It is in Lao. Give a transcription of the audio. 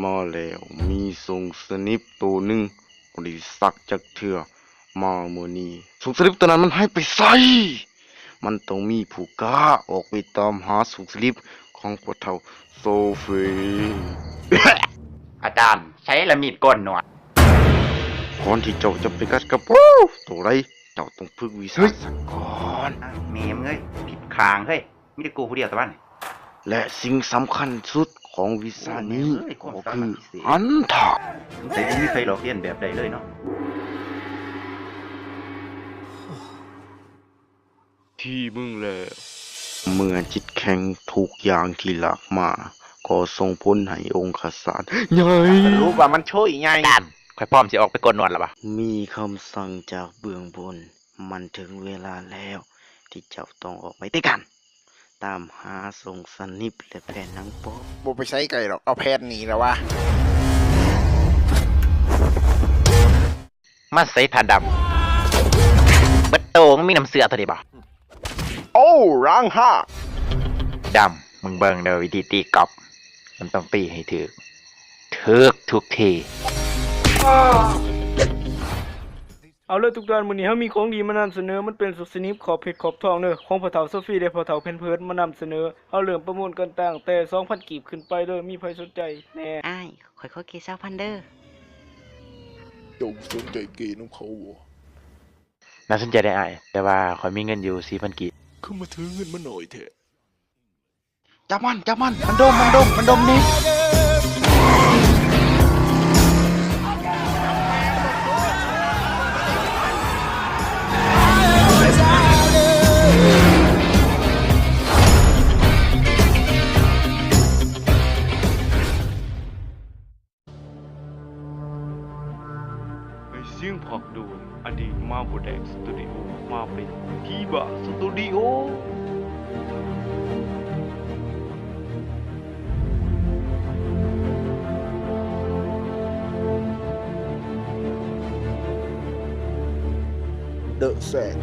ມາແລ້ວ ມີສົງສະໜິບໂຕໜຶ່ງ ບໍ່ໄດ້ສັກຈັກເທື່ອ ມາມື້ນີ້ ສົງສະໜິບໂຕນັ້ນມັນຫາຍໄປໃສ? ມັນຕ້ອງມີຜູ້ກ້າອອກໄປຕາມຫາສົງສະໜິບຂອງພໍ່ເຖົ້າໂຊຟີ. ອາຈານ, ໃສລະມີດໂກນໜວດ? ກ່ອນທີ່ເຈົ້າຈະໄປກັດກັບໂຕໃດ, ເຈົ້າຕ້ອງຝຶກວິຊາສາກ່ອນ. ອ້າວ ແມ່ມຶງເອີຍ, ຜິດຂ້າງເຮີ້ຍ. ມີແຕ່ກູຜູ້ດຽວຕະບັນ. ແລະສິ່ງສຳຄັນສຸດຂອງວິຊານີ້ ໂອ້ ແມ່ເອີຍ ກໍຄື ຄວາມສາມາດພິເສດ ອັນທະ. ສົງໄສບໍ່ມີໃຜຫຼອກລຽນແບບໃດເລີຍເນາະ. ທີ່ມຶງແລ້ວ. ເມື່ອຈິດແຂງ ທຸກຢ່າງທີ່ລາກມາກໍສົ່ງຜົນໃຫ້ອົງຄະສາດໃຫຍ່. ສະຫຼຸບວ່າມັນໂຊຍໃຫຍ່. ອາຈານ, ຂ້ອຍພ້ອມຊິອອກໄປໂກນໜວດແລ້ວວະ. ມີຄຳສັ່ງຈາກເບື້ອງບົນ. ມັນເຖິງເວລາແລ້ວທີ່ເຈົ້າຕ້ອງອອກໄປແຕ່ງກັນ ຕາມຫາສົງສະໜິບ ແລະ ແຜ່ນໜັງໂປ້. ບໍ່ໄປໃສໄກດອກ, ເອົາແຜ່ນນີ້ລະວະ. ມາໃສ່ຜ້າດຳ ເບິດໂຕ, ມີນ້ຳເຊື້ອເທົ່ານີ້ບໍ່? ໂອ້ ລ້າງຫາກ. ດຳ, ມຶງເບິ່ງເດີ, ວິທີຕີກອບ ມັນຕ້ອງຕີໃຫ້ຖືກ, ຖືກທຸກທີ. ເອົາເລີຍທຸກທ່ານ, ມື້ນີ້ເຮົາມີຂອງດີມານຳສະເໜີ, ມັນເປັນສຸກສະໜິບຂອບເພັດຂອບທອງເດີ, ຂອງພໍ່ເຖົ້າໂຊຟີ ແລະ ພໍ່ເຖົ້າແພມເພີດ ມານຳສະເໜີ. ເຮົາເລີ່ມປະມູນກັນຕັ້ງແຕ່ສອງພັນກີບຂຶ້ນໄປເດີ, ມີໃຜສົນໃຈແດ່? ອ້າຍ, ຂ້ອຍຂໍເກຊາວພັນເດີ. ເຈົ້າສົນໃຈເກນຳເຂົາບໍ່? ໜ້າສົນໃຈເດອ້າຍ, ແຕ່ວ່າຂ້ອຍມີເງິນຢູ່ສີ່ພັນກີບ. ຄືມາຖືເງິນມາໜ້ອຍແທ້. ຈັບມັນ, ຈັບມັນ, ມັນດົມ, ມັນດົມ, ມັນດົມໜີ. ໃຫ້ສຽງພາກໂດຍ ອະດີດມາໂບແດກສະຕູດິໂອ ມາເປັນທີ່ບ້ານສະຕູດິໂອ. ເດີະແຊດ.